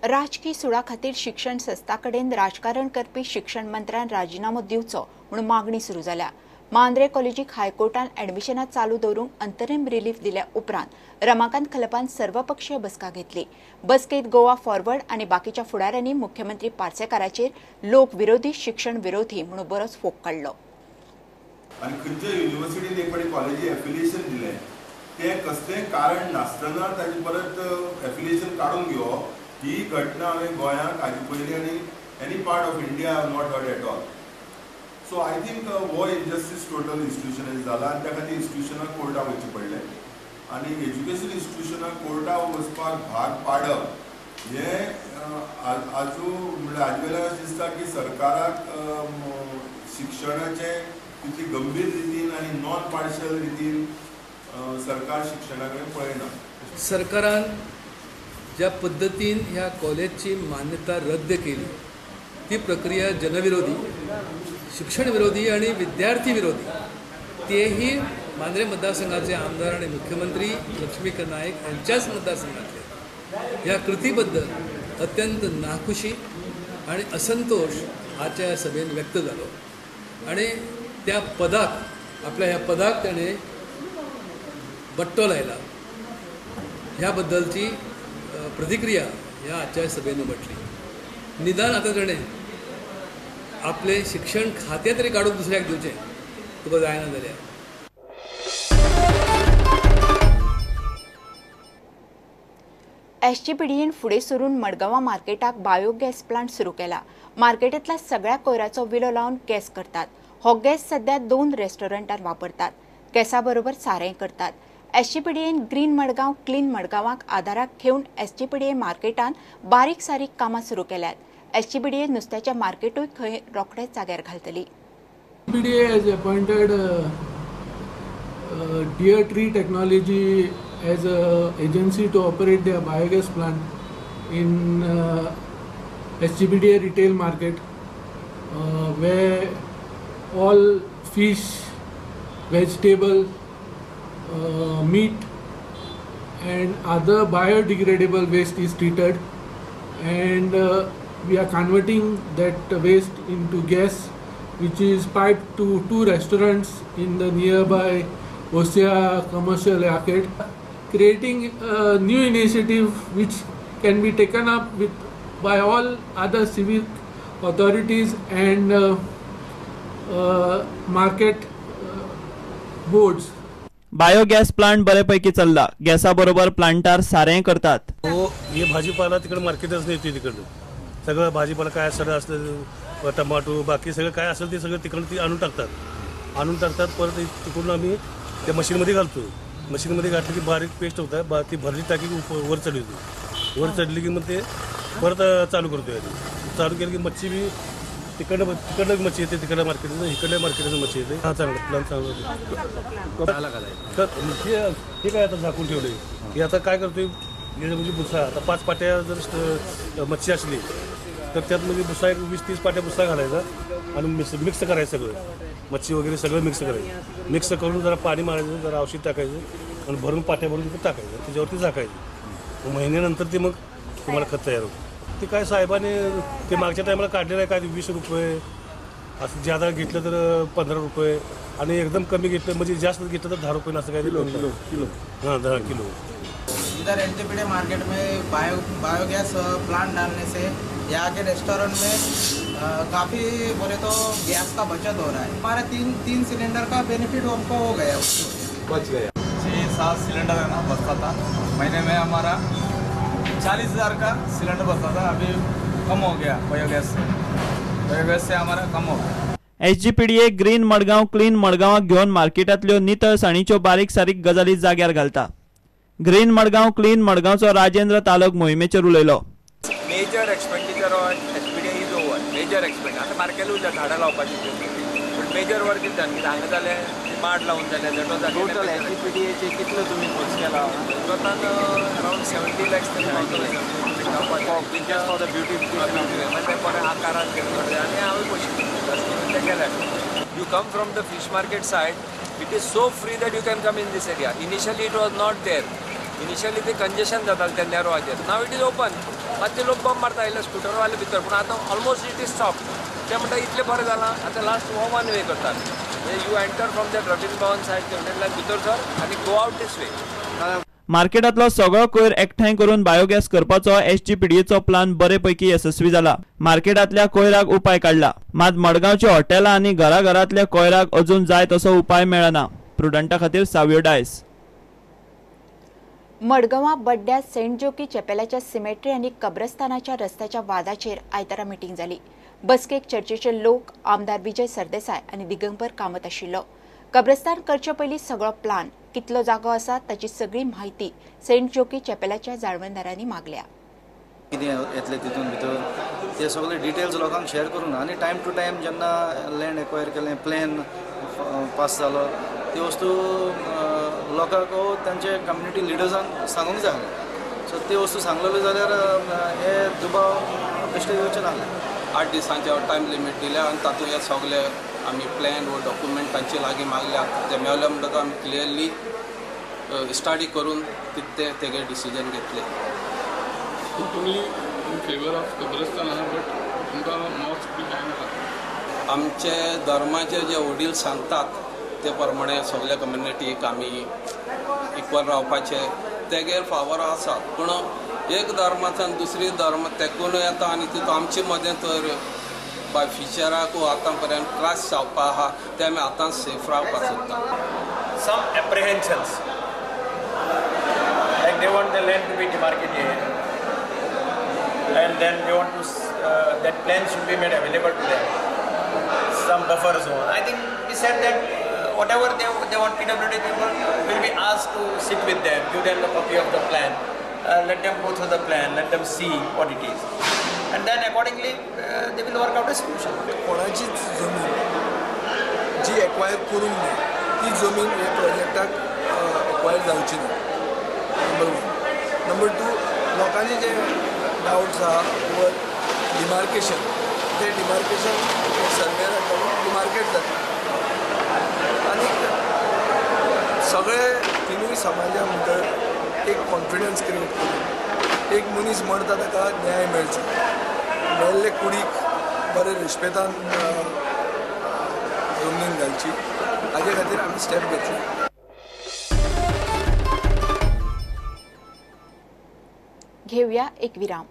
राजकीय सुडा खातीर शिक्षण संस्था कडेन राजकारण करपी शिक्षण मंत्र्यान राजिनामो दिवचो म्हूण मागणी सुरू जाल्या. मांद्रे कॉलेजीक हायकोर्टान ॲडमिशनां चालू दवरूंक अंतरीम रिलीफ दिल्या उपरांत रमाकांत खलपान सर्वपक्षीय बसका घेतली. बसकेत गोवा फॉरवर्ड आनी बाकीच्या फुडाऱ्यांनी मुख्यमंत्री पार्सेकाराचेर लोक विरोधी शिक्षण विरोधी म्हणून बरोच फोग काडलो. आनी खंयच्या युनिव्हर्सिटीन एक फावटी कॉलेजी एफिलिएशन दिलें तें कसलें कारण नासतना ताजें परत एफिलिएशन काडून घेवप ही घटना हांवें गोंयांत हाजे पयलीं आनी any part of India I have not heard at all. So I think हो इनजस्टीस टोटल इन्स्टिट्युशनाक जाला आनी त्या खातीर इन्स्टिट्युशनाक कोर्टाक वचचें पडलें आनी एज्युकेशन इन्स्टिट्युशनाक कोर्टाक वचपाक भाग पाडप हें आजू म्हणल्यार हाजे वेल्यान अशें दिसता की सरकाराक शिक्षणाचें तितली गंभीर रितीन आनी नॉन पार्शल रितीन सरकार शिक्षणा कडेन पळयना. सरकारान ज्या पद्दतीन ह्या कॉलेजची मान्यता रद्द केली ती प्रक्रिया जनविरोधी, शिक्षण विरोधी आणि विद्यार्थी विरोधी. तेही मांद्रे मतदारसंघाचे आमदार आणि मुख्यमंत्री लक्ष्मीकांत नाईक यांच्याच मतदारसंघातले. ह्या कृतीबद्दल अत्यंत नाखुशी आणि असंतोष आजच्या या सभेन व्यक्त झालो आणि त्या पदाक आपल्या ह्या पदाक त्याने बट्टो लायला ह्याबद्दलची प्रतिक्रिया ह्या आजच्या सभेन म्हटली. निदान आतां ताणें आपलें शिक्षण खातें तरी काडून दुसऱ्याक दिवचें, तुका जायना जाल्यार. एसजीपीडीएन फुडें सरून मडगांवां मार्केटाक बायोगॅस प्लांट सुरू केला. मार्केटांतल्या सगळ्या कोयराचो विलो लावन गॅस करतात. हो गॅस सध्या 2 रेस्टॉरंटार वापरतात. गॅसा बरोबर सारें करतात. एसजीपीडीएन ग्रीन मडगांव क्लीन मडगांवाक आदाराक घेवन एसजीपीडीए मार्केटान बारीक सारीक कामां सुरू केल्यात. एसजीपीडीए नुस्त्याच्या मार्केटूय खंय रोखडेच जाग्यार घालतली. SGPDA has appointed Deer Tree Technology as a agency to operate their biogas plant in SGPDA retail market, where all fish, vegetable, meat and other biodegradable waste is treated, and we are converting that waste into gas, which is piped to 2 restaurants in the nearby Osea commercial arcade, creating a new initiative which can be taken up with by all other civic authorities and market boards. Biogas plant बरेपैकी चल्ला. गॅसा बरोबर प्लांटार सारें करतात. हो, हे भाजीपाला तिकडे मार्केटच नाही, तिकडं सगळं भाजीपाला काय असेल असलं टमाटो बाकी सगळं काय असेल ते सगळं तिकडं ती आणून टाकतात. परत तिकडून आम्ही त्या मशीनमध्ये घालतो. मशीनमध्ये घातली की बारीक पेस्ट होतं, ती भरली टाकी वर चढली होती. वर चढली की मग ते परत चालू करतो. आधी चालू केलं की मच्छी बी तिकडनं मच्छी येते, तिकडल्या मार्केटचं इकडल्या मार्केटचं मच्छी येते. हा चांगला प्लान चांगला. हे काय आता झाकून ठेवलं हे आता काय करतोय म्हणजे भुसा. आता 5 पाट्या जर मच्छी असली तर त्यात म्हणजे भुसा एक 20-30 पाट्या भुसा घालायचा आणि मिक्स करायचं सगळं मच्छी वगैरे सगळं मिक्स करायचं. मिक्स करून जरा पाणी मारायचं, जरा औषध टाकायचं आणि भरून पाट्या भरून तिथं टाकायचं, त्याच्यावरती झाकायचं. महिन्यानंतर ते मग तुम्हाला खत तयार होतं. ते काय साहेबाने ते मागच्या टायमाला काढलेलं आहे काय 20 रुपये असं, ज्यादा घेतलं तर 15 रुपये आणि एकदम कमी घेतलं म्हणजे जास्त घेतलं तर 10 रुपये असं काय किलो किलो. हां 10 किलो. इधर एसजीपीडीए मार्केट में बायोगैस प्लांट डालने से यहाँ के रेस्टोरेंट में काफ़ी बोले तो गैस का बचत हो रहा है. हमारा 3 सिलेंडर का बेनिफिट हमको हो गया, उसको बच गया. 6-7 सिलेंडर है ना बचता था महीने में, हमारा 40,000 का सिलेंडर बचता था, अभी कम हो गया बायोगैस से. बायोगैस से हमारा कम हो गया. एसजीपीडीए ग्रीन मडगांव क्लीन मडगांवाक घेवन मार्केटांतल्यो नितळसाणीच्यो बारीक सारीक गजाली जाग्यार घालता. ग्रीन मडगांव क्लीन मडगांवचो राजेंद्र तालक मोहिमेचेर उलयलो. Major expenditure on SPDA is over. Major expenditure आतां मार्केट उरल्या झाडां लावपाची, पूण मेजर वर्क is done. कित्याक हांगा जालें माड लावन जालें देटो जालें. टोटल एसजीपीडीएचे कितलो तुमी खर्च केला? टोटल अरावंड 70 lakhs तरी पावतले. जस्ट फॉर the beautification म्हणजे बरें आकारान केलें आनी हांवें पयशे ते केले. You come from the fish market side, it is so free that you can come in this area. Initially it was not there. Initially ते कंजेशन जातालें त्या नॅरोवाचेर, नाव it is open. मातशे लोक बम्प मारता आयले स्कुटरवाले भितर, पूण आतां ऑलमोस्ट it is stop. ते म्हणटा इतलें बरें जालां, आतां लास्ट हो वन वे करतात, म्हणजे you enter from that Rabindra Bhavan side तेवटेंतल्यान भितर सर आनी गो आवट दीस वे. मार्केटांतलो सगळो कोयर एकठांय करून बायोगॅस करपाचो एसजीपीडीएचो प्लान बरे पैकी येसस्वी जाला. मार्केटांतल्या कोयराक उपाय काडला, मात मडगांवच्या हॉटेलां आनी घराघरांतल्या कोयराक अजून जाय तसो उपाय मेळना. प्रुडंटा खातीर सावियो डायस. मडगांवां बड्ड्या सेंट जोकी चॅपेलाच्या सिमेट्री आनी कब्रस्तानाच्या रस्त्याच्या वादाचेर आयतारा मिटींग जाली. बसकेक चर्चेचे लोक, आमदार विजय सरदेसाय आनी दिगंबर कामत आशिल्लो. कब्रस्तान करचे पयलीं सगळो प्लान, कितलो जागो आसा ताची सगळी म्हायती सेंट जोकी चॅपेलाच्या जाळवणदारांनी मागल्या. कितें येतलें तितून भितर ते सगळे डिटेल्स लोकांक शेअर करून आनी टायम टू टायम जेन्ना लँड एक्वायर केलें, प्लॅन पास जालो, त्यो वस्तू लोकांक तांचे कम्युनिटी लिडर्सांक सांगूंक जाय. सो त्यो वस्तू सांगलेल्यो जाल्यार हे दुबाव बेश्टे येवचे नासले. 8 दिसांचे टायम लिमीट दिल्या आनी तातूंत हे सगळे आमी प्लॅन वो डॉक्युमेंट तांचे लागीं मागल्या, ते मेळ्ळे म्हणटकच आमी क्लियरली स्टडी करून ते तेगे डिसिजन घेतले. तुमी इन फेवर ऑफ कब्रस्तान आहा, बट तुमकां मॉस्क बी कांय नाका. आमचे धर्माचे जे वडील सांगतात ते प्रमाणे सगल्या कम्युनिटीक आमी इक्वल रावपाचे तेगेर फावर आसा, पूण एक धर्माच्यान दुसरी धर्म तेकून येता आनी तितून आमचे मदें तर बाय फ्युचराक आतां पर्यंत त्रास जावपा आहा, ते आमी आतां सेफ रावपाक सोदता. Some apprehensions, like they want the land to be demarcated and then they want to that plan should be made available to them, some buffer zone. I think we said that whatever they want, PWD people will be asked to sit with them, give them the copy of the plan, let them go through the plan, let them see what it is, and then accordingly they will work out a solution. कोणाचीच जमीन जी acquire करूंक ना ती जमीन हे प्रोजेक्टाक acquire जावची ना, नंबर 1. नंबर 2, लोकांचे जे डावट्स आहा ओवर डिमार्केशन, ते डिमार्केशन सर्वेराक लागून डिमार्केट जाता आनी सगळे तिनूय समाजा भितर एक कॉन्फिडन्स क्रिएट करून एक मनीस मरता ताका न्याय मेळचो, मेल्ले कुडीक बरे रेस्पेतान जमनीन घालची, हाजे खातीर आमी स्टेप घेतली. घेऊया एक विराम.